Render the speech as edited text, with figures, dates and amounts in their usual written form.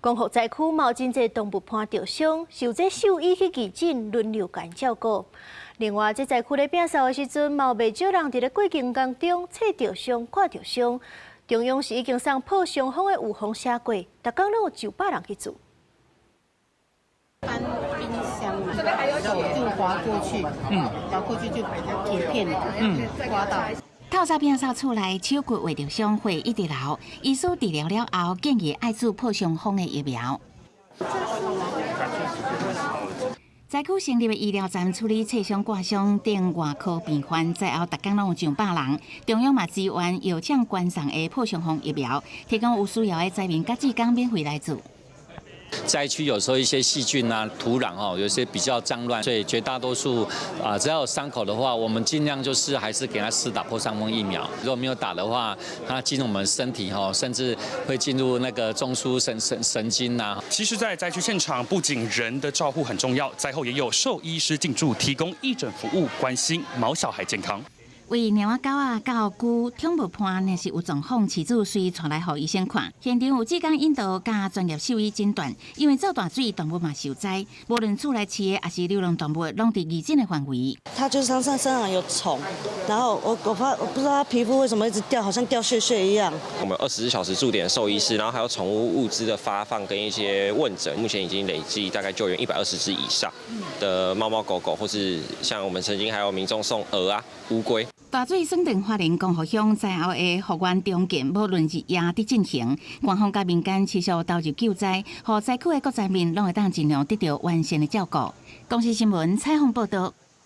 光復災區嘛有真濟動物伴著傷，受這獸醫去義診輪流共𪜶照顧。另外，這災區咧摒掃的時陣，嘛有袂少人佇咧過程當中切著傷、割著傷。中央是已經送破傷風的預防射過，逐工攏有上百人去注。搬冰箱嘛，手就滑過去，滑過去就鐵片，刮到。透早摒掃厝內，手骨劃著傷，血一直流。醫師治療了後，建議愛注破傷風的疫苗。災區成立的醫療站處理切傷、割傷等外科病患，災後逐工攏有上百人。中央嘛支援藥廠捐送的破傷風疫苗，提供有需要的災民佮志工免費來注。災區有時候一些細菌啊、土壤哦，有些比較髒亂，所以絕大多數啊，只要有傷口的話，我們盡量就是還是給他施打破傷風疫苗。如果沒有打的話，它進入我們身體哈，甚至會進入那個中樞神經啊。其實，在災區現場，不僅人的照護很重要，災後也有獸醫師進駐，提供義診服務，關心毛小孩健康。為貓仔狗仔到龜寵物伴，若是有狀況，飼主隨帶來予醫生看。現場有志工引導佮專業獸醫診斷，因為做大水，動物嘛受災，無論厝內飼的抑是流浪動物，攏佇義診的範圍。他就是身上有蟲，然後我怕我不知道他皮膚為什麼一直掉，好像掉屑屑一樣。我們24小時駐點獸醫師，然後還有寵物物資的發放跟一些問診，目前已經累計大概救援120隻以上的貓貓狗狗，或是像我們曾經還有民眾送鵝啊、烏龜。大水損斷花蓮光復鄉災後的復原重建，無論日夜佇進行，官方佮民間持續投入救災，予災區的各災民攏會當盡量得到完善的照顧。公視新聞採訪報道。